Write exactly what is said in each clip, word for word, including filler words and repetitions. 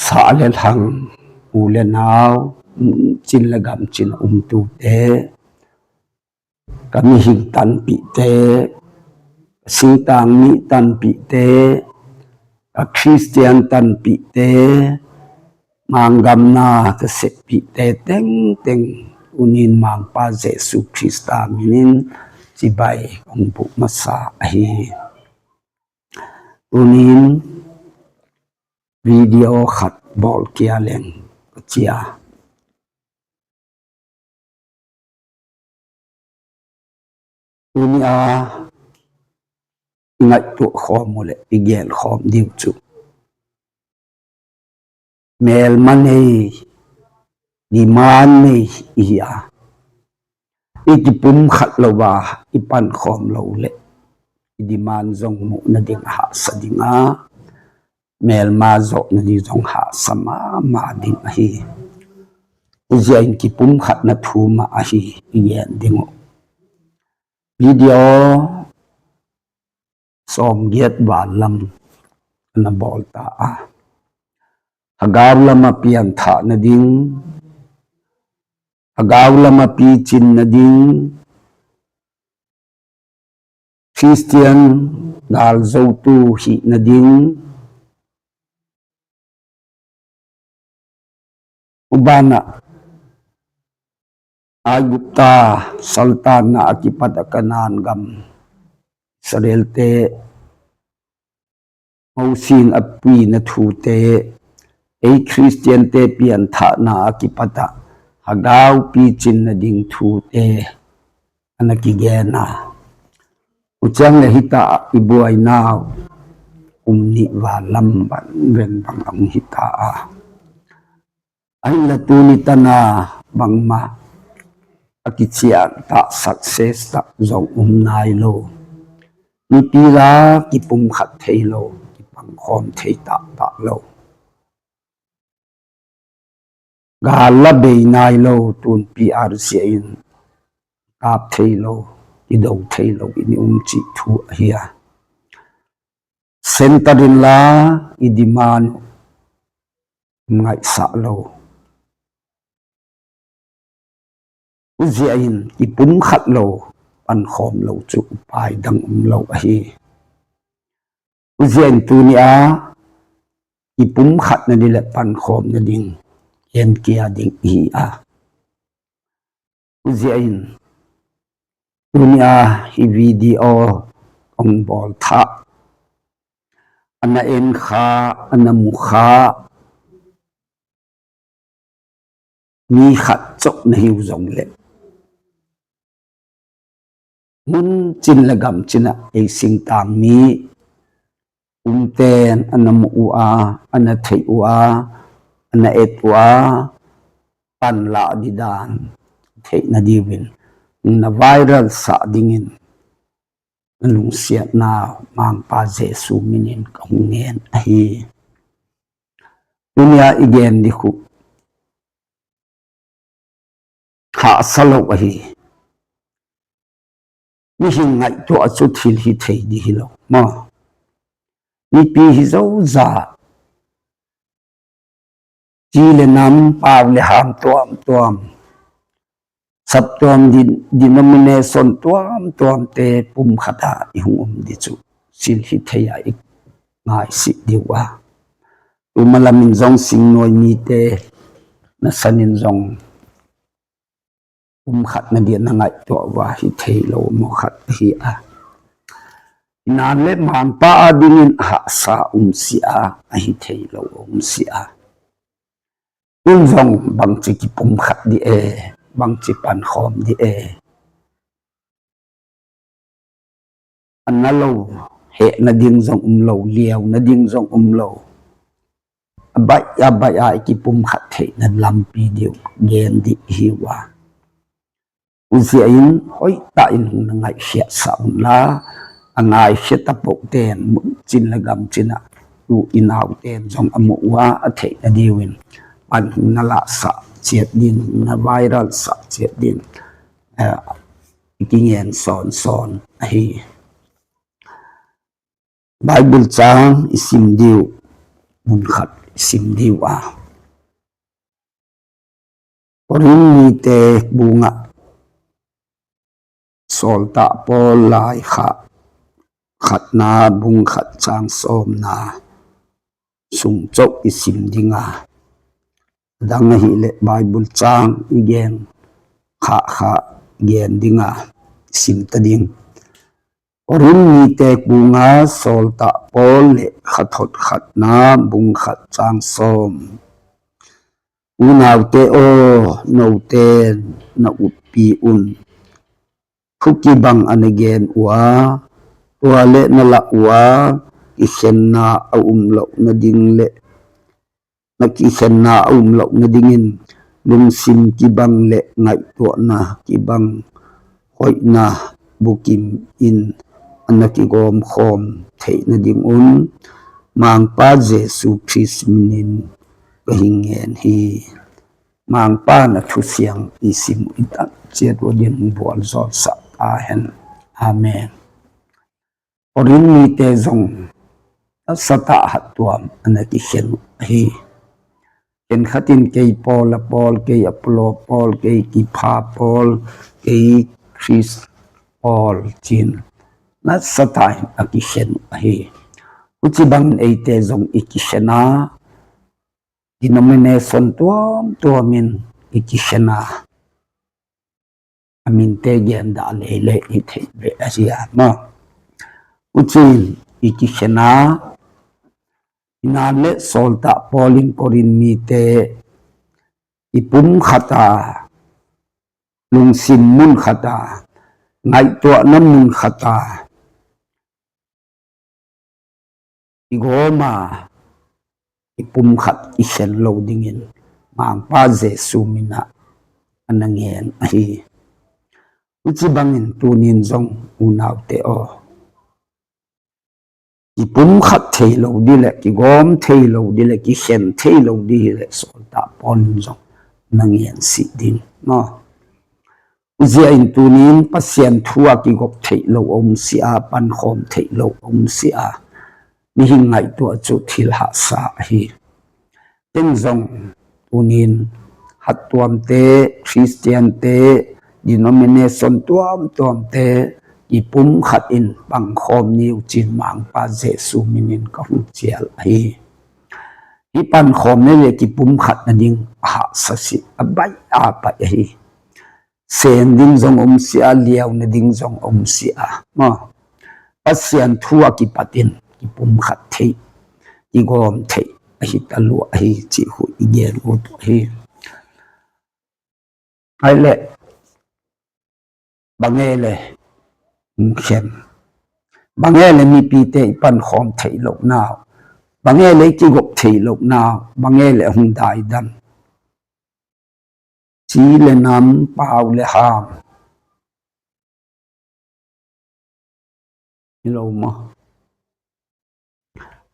Sa le hlang, u le nau, cin le gam cin a umtute, ka mihing tanpihte, ka singtang mi tanpihte, ka Khristian tanpihte, manggamna ka seppihte tengteng, tunin Mangpa Jesu Khrista minin cibai kong buk masa ahi. Tunin video khat bawl kia leng ka cia. Tuni a i ngaihtuah khawm uh le i gen khawm ding uh cu, melma nei, demand nei i hi a, i kipumkhat lo a i pankhawm lo le i demand zong muh nading a haksa ding a, melma zawh nading zong haksa mahmah ding ahi. Huzia in kipumkhatna thu mah ahi i gen ding uh. Video sawmgiat val lam na bawl ta a, Hagau lam a pianthah nading, Hagau lam a picin nading, Khristian galzotu hih nading, u banah Aigupta saltanna a kipat a Kanaan gam Israelte Mosi in a puina thute, ei Khristiante pianthahna a kipat a Hagau picin nading thute a na kigen a, u ciang le hita i buaina uh um nih val lam banven bang a hong hita a, ahinla tuni tan a bangmah a kician tak, success tak zong um nai lo. Mipi la kipumkhat thei lo, kipangkhawm thei taktak lo. Gal la bei nai lo, tunpi arzia in kap thei lo, i do thei lo in i um cih thu ahi a, center in la i demand uh ngaihsah lo. Huzia in kipumkhat lo, pankhawm lo cu upai dang um lo ahi. Huzia in tuni a kipumkhat nading le pankhawm nading en kia ding ihi a, huzia in tuni a hi video kong bawl thah a na en kha, a na mu kha mi khat cawk na hi uh zong le, mun cin le gam cin ah ei singtang mi umten a na mu uh a, a na theih uh a, a na et uh a, pan lah ding dan theih nading in na viral sah dingin na lungsiatna Mangpa Jesu minin ka hong ngen ahi. Tuni a i gen ding uh haksa lo ahi. Mihing ngaihtuah cu thil hi thei ding hi lo maw? Mipi hi zozah, ci le nam, pau le ham tuamtuam, saptuam, din-, denomination tuamtuamte pumkhat ah i hong um ding cu thil hi thei a i ngaisih ding uh a, tu malam in zong singnuai mite na san in zong pumkhat nading na ngaihtuah uh a hi thei lo maw khat ahi a, inan le Mangpa a dingin a haksa um si a, a hi thei lo um si a, tun zong bangci kipumkhat ding e, bangci pankhawm ding e. A na lo, heh nading zong um lo, liau nading zong um lo. A baih a baih a i kipumkhat theihna lampi ding gen ding hi uh a, huzia in hoih tak in hong na ngaihkhiatsak un la, a ngaihkhiat a pohten mun cin le gam cin ah tu i nauten zong a muh uh a, a theih nading in pan hong na lahsak ciat ding, hong na viral sak ciat ding, eh, i kingen sawnsawn ahi. Bible cang i sim diu, mun khat i sim diu a. Korin mite bungah sawltak Paul laikhak khatna bung khat cang sawmna sung cawh i sim ding a, a dang ahih leh Bible cang i gen khahkhah gen ding a, i sim ta ding. Korin mite bungah sawltak Paul laikhak khatna bung khat cang sawm. Unaute aw, note na uppi un. Thu kibang a na gen uh a, tua le na lah uh a, kikhenna a um loh nading le na kikhenna a um loh nadingin lungsim kibang le ngaihtuahna kibang hoihna bukim in a na kigawmkhawm theih nadingun Mangpa Jesu Khrist minin ka hi ngen hi. Mangpa na thusiang i sim i tak ciat uh din bual zawlsak a hen. Amen. Korin mite zong a sawltak hattuam a na kikhen uh ahi. Khenkhatin kei Paul a Paul, kei Apollo Paul, kei Kipha Paul, kei Khrist Paul cin na sawltak in a kikhen uh ahi. Huci bangin eite zong i kikhen a, denomination tuamtuamin i kikhen a, a minte gen dah leilei i theih beh ahi a maw. Hucin i kikhen a, inan le sawltak Paul in Korin mite i pum khat a, lungsim mun khat a, ngaihtuahna mun khat a i gawm a, i pum khat i khen lo dingin Mangpa Jesu minah a na ngen ahi. Huci bangin tunin zong unaute aw, i pum khat thei lo dih le, kigawm thei lo dih le, kikhen thei lo dih hi le sawltak Paul in zong na ngen sih ding maw. Huzia in tunin Pasian thu a kigop theih lo a um si a, pankhawm theih lo a um si a, mihing ngaihtuah cu thil hahsa ahi. Ken zong tunin hattuamte, Khristiante, denomination tuamtuamte i pum khat in pangkhawm ni uh cin Mangpa Jesu minin ka hong cial ahi. Hi pankhawm ni le kipum khat nading a hahsa si a, baih a baih ahi. Seng ding zong om si a, liau nading zong om si a maw. Pasian thu a kipatin kipum khat theih, kigawm theih ahi ta lua ahi cih hu i gen uh ahi. Ai le bange le hong khem, bange le mipite i pankhawm theih loh nau, bange le i kigop theih loh nau, bange le hong daidan. Ci le nam, pau le ham. Hi lo maw?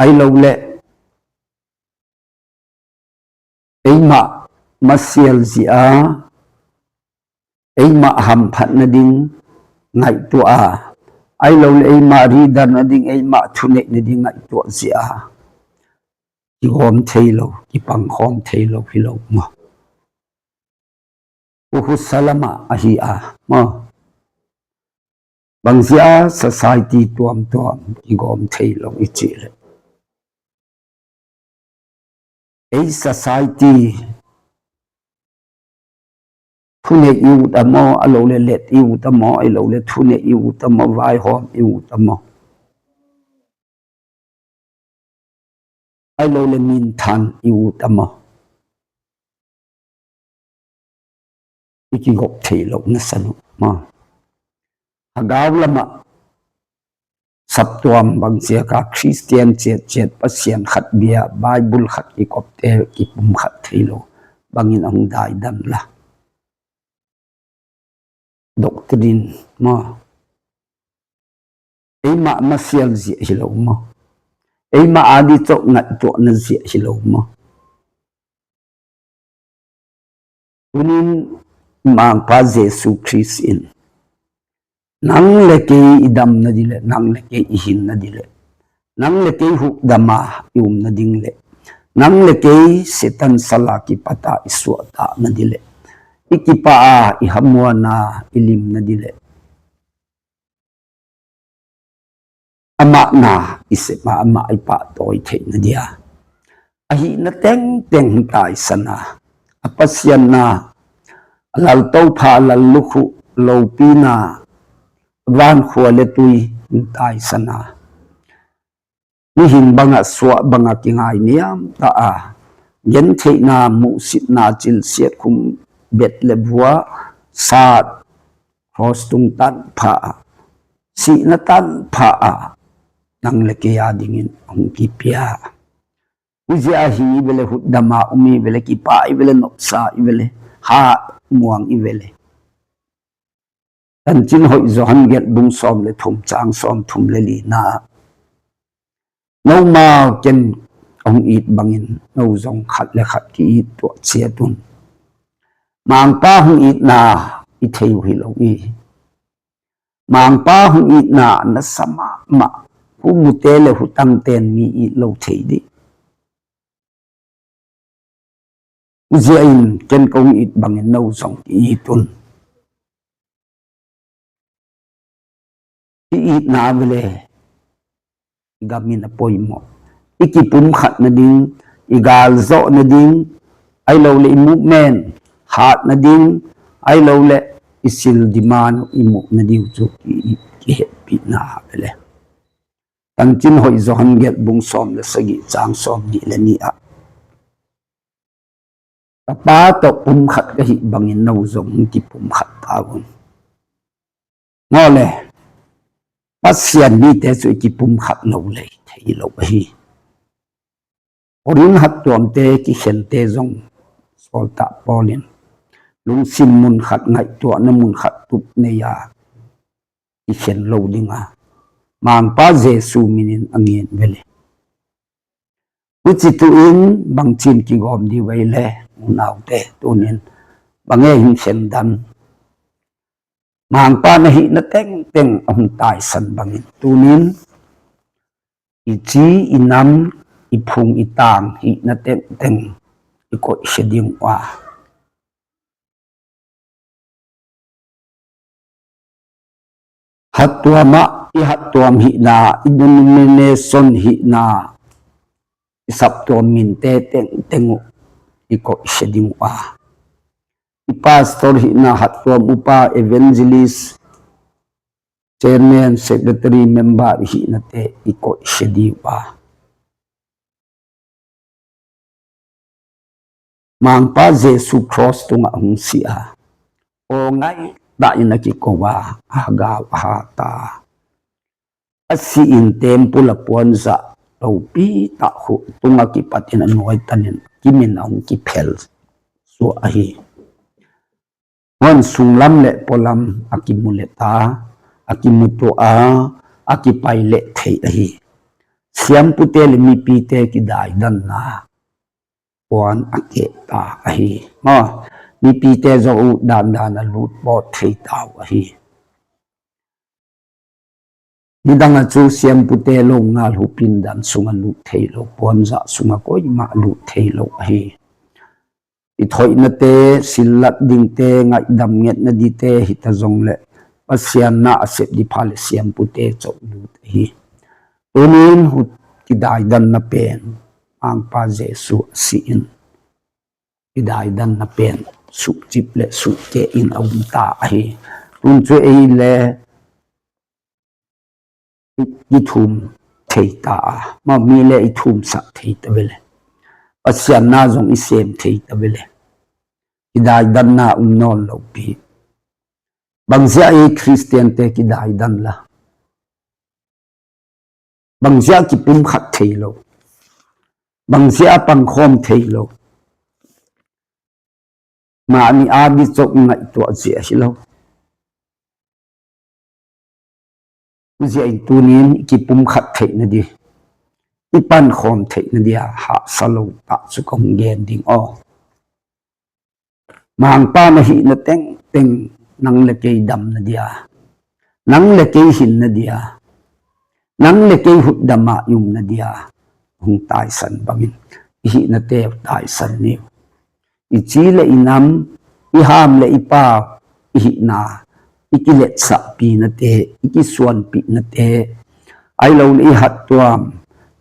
Ai lo le eimah masial zia, eimah hamphat nading ngaihtuah a, ai lo le eimah ridan nading, eimah thuneih nading ngaihtuah zia kigawm thei lo, kipangkhawm thei lo hi lo maw. Huhusa lamah ahi a maw. Bangzia society tuamtuam kigawm thei lo i cih le, ei society thuneih i ut a maw, a lo le let i ut a maw, a lo le thuneih i ut a maw, vaihawm i ut a maw, a lo le minthan i ut a maw, i kigop thei lo na san uh maw. Hagau lamah saptuam bangziaka Khristian ciatciat Pasian khat bia, Bible khat kikopte kipum khat thei lo bangin a hong daidan la. Doctrine maw. Eimah masial ziah hi lo maw. Eimah adi cawh ngaihtuahna ziah hi lo maw. Tunin Mangpa Jesu Khrist in nang le kei i damna dih le, nang le kei i hinna dih le, Nang le kei hukdam a i um nading le nang le kei Satan sal a kipat a i suahtak nading le i kipah a i hamuan a i lim nading le amah na i sep a amah i pahtawi theih nading a, a hihna tengteng hong taisan a, a Pasian na, a laltopha, a lallukhuh, lopi na, vankhua le tui hong taisan a, mihing bangah suah bangah kingai niamtah a, gentheihna, muhsitna, cilsiat, khum bet le buah, sat, cross tung tanpha a, sihna tanpha a, nang le kei a dingin hong kipia. Huzia a hing i ve le, hukdam a um i ve le, kipah i ve le, nopsa i ve le, hah muang i ve le. Tancin Hoih Johan gelh bung sawm le thum, cang sawm thum le lina ah, nomau ken hong it bangin no zong khat le khat ki-it tuah ciat un. Mangpa hong itna i thei uh hi lo i, Mangpa hong itna na sa mahmah, humute le hutangten mi it lo thei dih. Huzia in ken kong it bangin no zong ki-it un. I itna ve le i gam in a poimawh. I kipumkhat nading, i galzawh nading, ai lo le i movement hat nading, ai lo le i sil demand i muh nading uh cu ki, kihehpihna ve le. Tancin Hoih Johan gelh bung sawm le sagih, cang sawm nih le nih ah, ka Pa tawh pumkhat ka hih bangin no zong hong kipumkhat ta un. Maw le, Pasian mite cu i kipumkhat lo le thei lo ahi. Korin hattuamte kikhente zong sawltak Paul in lungsim munkhat, ngaihtuahna munkhat tup nei a kikhen lo ding a, Mangpa Jesu min in a ngen ve le. Huci tu in bangcin kigawm dih vei le, unaute, tunin bang e hing khen dan. Mangpa na hihna tengteng a hong taisan bangin tunin i ci, i nam, i phung, i tang hihna tengteng i koihsia ding uh a, hattuam ah i hattuam hihna, i denomination hihna, i saptuam minte tengteng uh i koihsia ding uh a, i pastor hihna, hattuam upa, evangelist, chairman, secretary, member i hihnate i koihsia ding uh a, Mangpa Jesu cross tungah hong si a, aw ngaihdah in a kiko a, a hagau a hat a, a si in temple a puanzah lopi tak huh tungah kipat in a nuaitanin kimin a hong kiphel suah ahi. Huan sunglam le pualam a kimu le ta, a kimu tuah a, a kipai le thei ahi. Siampute le mipite kidaidanna puan a keh ta ahi. Maw, mipite zong uh dandan a lut bawt thei ta uh ahi. Nidang a cu siampute lo ngal hupin dan sungah lut thei lo, puanzah sungah koimah lut thei lo ahi. I thoihnate, sillat dingte, ngaihdam ngetna dite hita zong le Pasian na a sep dipha le siampute cawh lut ahi. Tunin hut kidaidanna pen Mangpa Jesu a si in kidaidanna pen suhcip le suhkeh in a um ta ahi. Tun cu ei le i thum thei ta a, maw mi le i thumsak thei ta ve le, Pasian na zong i sem thei ta ve le, kidaidanna um nawn lo pi. Bangzia i Khristiante kidaidan la? Bangzia kipumkhat thei lo? Bangzia pangkhawm thei lo? Mah nih a dih cok ngaihtuah zia hi lo. Zia in tunin i kipumkhat theih nadih, i pankhawm theih nadih a hahsa lo tak cu ka hong gen ding aw. Mangpa na hihna tengteng nang le kei dam nadih a, nang le kei hin nadih a, Nang le kei hutdamah i umna dia hong taisan bangin i hihnate uh taisan ni uh. I ci le i nam, i ham le i pau, i hihna, i kiletsahpihnate, i kisuanpihnate, ai lo le i hattuam,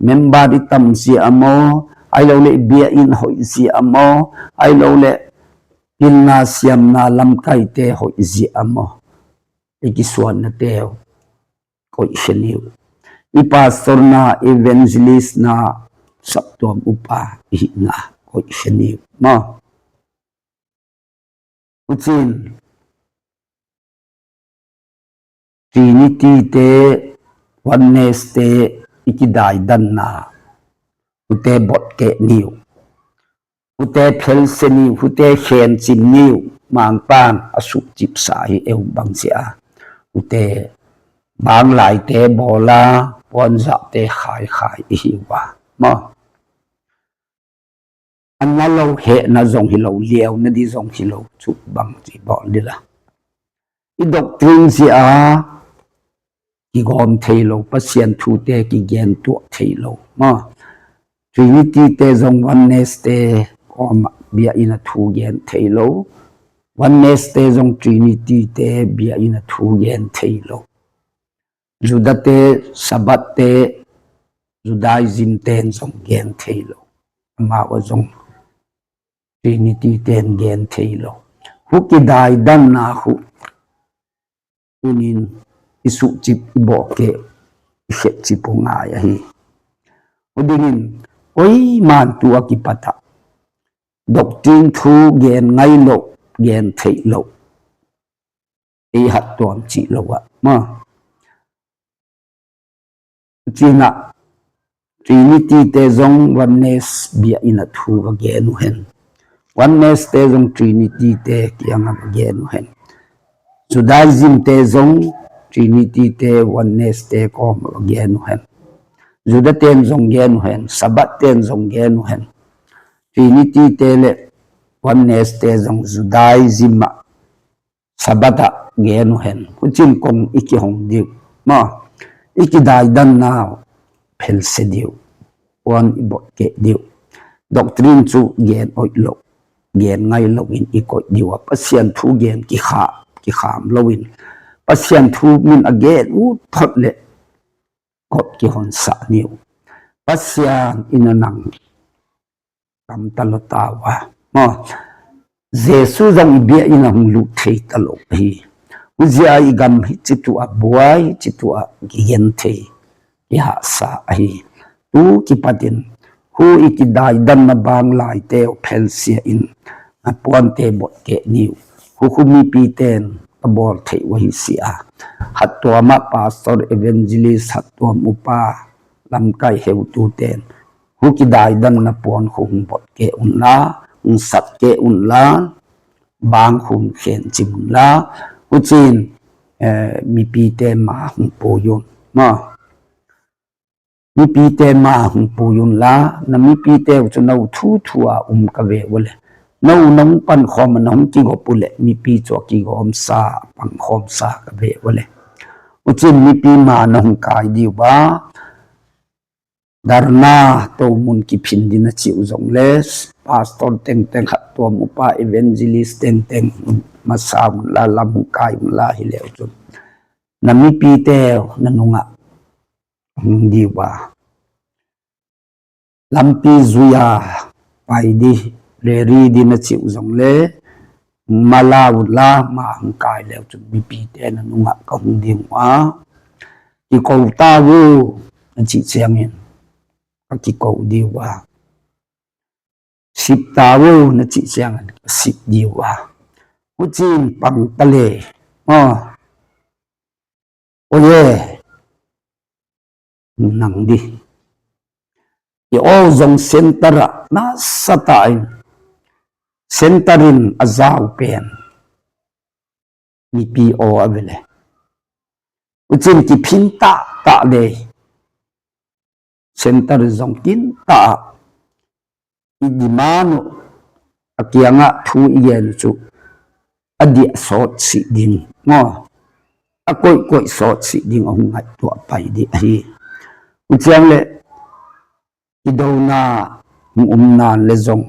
member i tam zia maw, ai lo le i biakinn hoih zia maw, ai lo le pilna siamna lamkaite hoih zia maw, i kisuannate uh koihsia ni uh. I pastorna, evangelistna, saptuam upa i hihna koihsia ni uh maw. Hucin Trinity te, Oneness te i kidaidanna, hute botkeh ni uh. Hute phelsia ni uh, hute khencim ni uh. Mangpan a sukcipsa hi eu bangzia, hute banglaite bawla, puanzahte khaikhai i hi uh a maw. A na lo hehna zong hi lo, liauna di zong hi lo, cuk bang ci bawl dila. I doctrine zia kigawm thei lo, Pasian thute kigen tuak thei lo maw. Trinity te zong, Oneness te kawmah biakinn a thu gen thei lo. Oneness te zong Trinity te biakinn a thu gen thei lo. Judah te Sabbath te, Judaism ten zong gen thei lo. Amau a zong Trinity ten gen thei lo. Hu kidaidanna hu unin i suhcip, i bawhkeh, i khetcip uh ngai ahi. Hu dingin koi man tu a kipatah doctrine thu gen ngai lo, gen theih lo, ei hattuam cih lo ah maw. Cinah Trinity te zong Oneness biakinn a thu va gen uh hen. Oneness te zong Trinity te kiangah va gen uh hen. Judaism te zong Trinity te, Oneness te kawmah va gen uh hen. Judah ten zong gen uh hen, Sabbath ten zong gen uh hen. Trinity te le Oneness te zong Judaism ah, Sabbath ah gen uh hen. Hucin kong i kihong diu maw, i kidaidanna uh phelsia diu, puan i botkeh diu. Doctrine cu gen oih lo, gen ngai lo in i koih diu a, Pasian thu gen kikham, kikham lo in, Pasian thu min a gen ut phot le kot kihonsah ni uh. Pasian in a nang kamta lo ta uh a maw. Jesu zong i biakinn a hong lut thei ta lo ahi. Huzia i gam hi citu a buai, citu a kigen thei, kihahsa ahi. Tu kipatin hu i kidaidanna bang laite uh phelsia in a puante botkeh ni uh. Hu khu mipi ten a bawl theih uh ahi si a, hattuam ah pastor, evangelist, hattuam upa, lamkai heutu ten hu kidaidanna puan khu hong botkeh unla, hong satkeh unla, bang khu hong khencim unla, hucin, eh, mipite ma hong pui un maw. Mipite ma hong pui unla, na mipite uh cu no thuthu a um ka ve uh le, no nong pankhawm a nong kigop uh le, mipi cu a kigawmsa, a pankhawmsa ka ve uh le. Hucin mipi ma na hong kai diu a, dharna tomun kiphin din a cih uh zong le, pastor tengteng, hattuam upa, evangelist tengteng masa unla, lam hong kai unla hi le uh cun, na mipite uh na nungah hong diu a, lampi zui a pai di, reri din a cih uh zong le, mala unla, ma hong kai le uh cun mipite na nungah ka hong ding uh a, kiko ta uh na cih ciangin ka kiko diu a, sip ta uh na cih ciangin ka sip diu a, hucin pang ta le maw. Oye, nang di. I aw zong center ah nasa ta in, center in a zau pen mipi aw a ve le. Hucin kiphin tahtah le, center zong kin ta ah, i demand uh, a kiangah thu i gen uh cu a diah sawt sih ding maw, a koihkoih sawt sih ding a hong ngaihtuah pai dih ahi. Huciang le i dona hong um nan le zong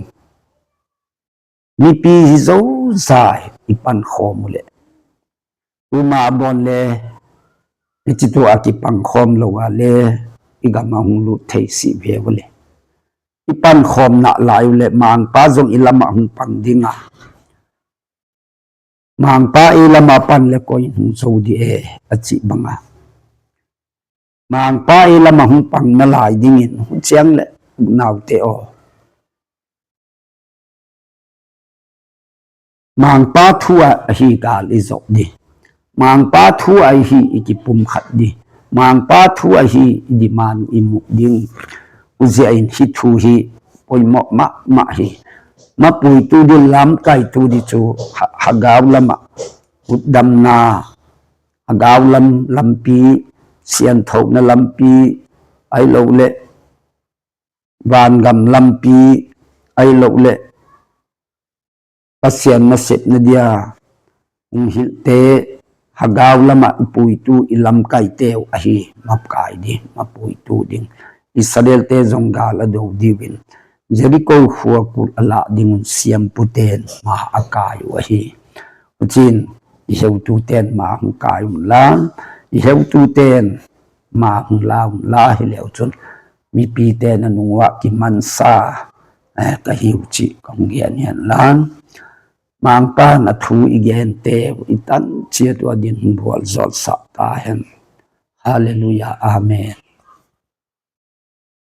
mipi hi zozai i pankhawm uh le uma a bawn le i citu a kipangkhawm lo a le i gam a hong lut thei si ve uh le i pankhawm nah lai uh le Mangpa zong i lamah hong pang ding a Mangpa i lamah pan le koi hong zo di e a cih banga Mangpa i lamah hong pang na lai dingin huciang le naute aw Mangpa thu ahi gal i zok di. Mangpa thu ahi i kipum khat di. Mangpa thu ahi i diman i muk ding. Uzia in hi thu hi poimawh mahmah hi. Mapuitu di lamkaitu di cu hagau lamah utdamna hagau lam lampi sianthona lampi ai lo le vangam lampi ai lo le Pasian nasepna dia hong hilhte hagau lamah i puitu i lamkaite uh ahi mapkai ding mapuitu ding Israelte zong gal a do diuin Jericho khua kulh a lah dingun siamputen ma a kai uh ahi. Hucin i heututen ma hong kai un la i heututen ma hong la un la hi leu cun mipite na nungah kimansa ka hi uh cih ka hong gen hian lan Mangpa na thu i gente i tan ciat uh a din hong bual zawlsah ta hen. Halleluiah. Amen.